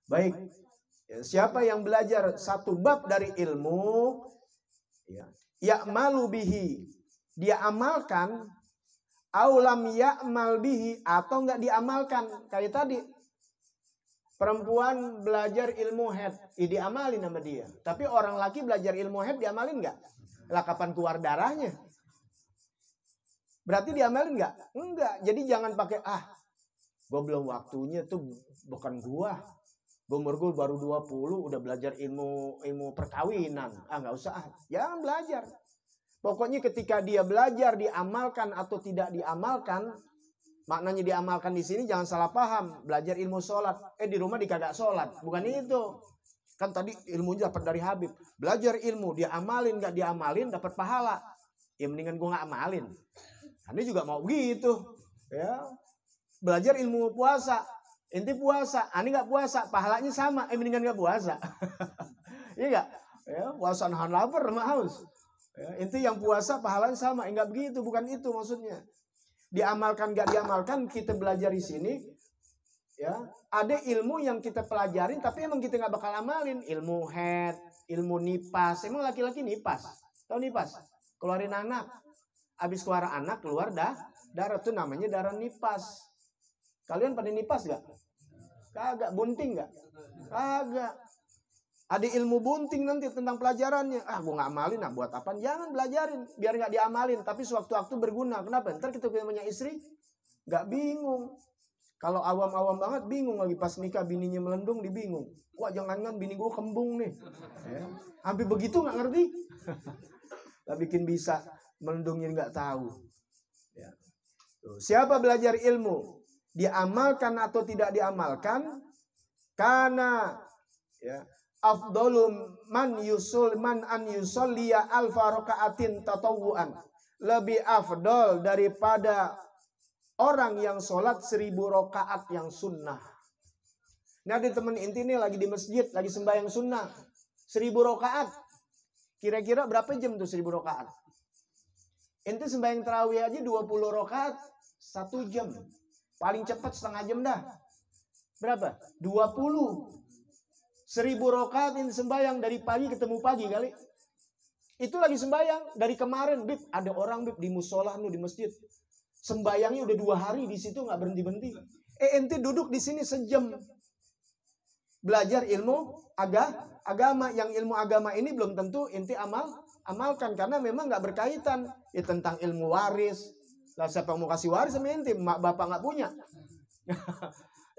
Baik, siapa yang belajar satu bab dari ilmu, ya'malu bihi, dia amalkan, aulam ya'mal bihi, atau enggak diamalkan. Kayak tadi, perempuan belajar ilmu haid, diamalin sama dia. Tapi orang laki belajar ilmu haid diamalin enggak? Lah kapan keluar darahnya? Berarti diamalin enggak? Enggak. Jadi jangan pakai, gue belum waktunya tuh, bukan gue umur gue baru 20 udah belajar ilmu perkawinan. Enggak usah. Jangan belajar. Pokoknya ketika dia belajar, diamalkan atau tidak diamalkan, maknanya diamalkan di sini jangan salah paham. Belajar ilmu sholat, di rumah dikagak sholat. Bukan itu. Kan tadi ilmunya dapat dari Habib. Belajar ilmu, dia amalin nggak diamalin dapat pahala. Ya mendingan gue nggak amalin. Ini juga mau begitu. Ya. Belajar ilmu puasa, inti puasa, ini nggak puasa, pahalanya sama. Mendingan nggak puasa. Iya nggak? Ya, puasa nahan lapar sama haus. Ya, inti yang puasa pahalanya sama. Enggak begitu, bukan itu maksudnya. Diamalkan nggak diamalkan, kita belajar di sini. Ya, ada ilmu yang kita pelajarin, tapi emang kita nggak bakal amalin. Ilmu haid, ilmu nipas. Emang laki-laki nipas? Tahu nipas? Keluarin anak. Habis keluar anak keluar darah itu namanya darah nipas. Kalian pada nipas gak? Kagak. Bunting gak? Kagak. Ada ilmu bunting nanti tentang pelajarannya. Gue gak amalin, buat apaan? Jangan belajarin, biar gak diamalin. Tapi sewaktu-waktu berguna. Kenapa? Ntar kita punya istri gak bingung. Kalau awam-awam banget bingung lagi pas nikah bininya melendung dibingung. Wah jangan-jangan bini gue kembung nih. Ya. Hampir begitu gak ngerti. Gak bikin bisa melendungnya gak tahu. Ya. Tuh. Siapa belajar ilmu? Diamalkan atau tidak diamalkan, karena afdalum man an yusolliya alfa rakaatin tatawuan, lebih afdol daripada orang yang sholat 1000 rakaat yang sunnah. Nah ada teman inti nih lagi di masjid, lagi sembahyang sunnah 1000 rakaat. Kira-kira berapa jam tuh 1000 rakaat? Inti sembahyang tarawih aja 20 rakaat 1 jam. Paling cepat setengah jam dah. Berapa? 20. 1000 rakaat ini sembahyang dari pagi ketemu pagi kali. Itu lagi sembahyang dari kemarin, Bib. Ada orang Bib di musola di masjid. Sembahyangnya udah 2 hari di situ nggak berhenti-berhenti. Ente duduk di sini sejam. Belajar ilmu agama. Yang ilmu agama ini belum tentu ente amalkan karena memang nggak berkaitan. Tentang ilmu waris. Lah siapa mau kasih waris sama ente? Mak bapak nggak punya.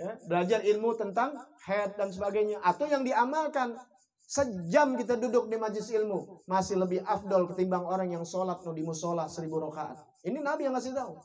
Ya, belajar ilmu tentang haid dan sebagainya. Atau yang diamalkan. Sejam kita duduk di majelis ilmu. Masih lebih afdol ketimbang orang yang sholat di musola 1000 rakaat. Ini Nabi yang ngasih tahu.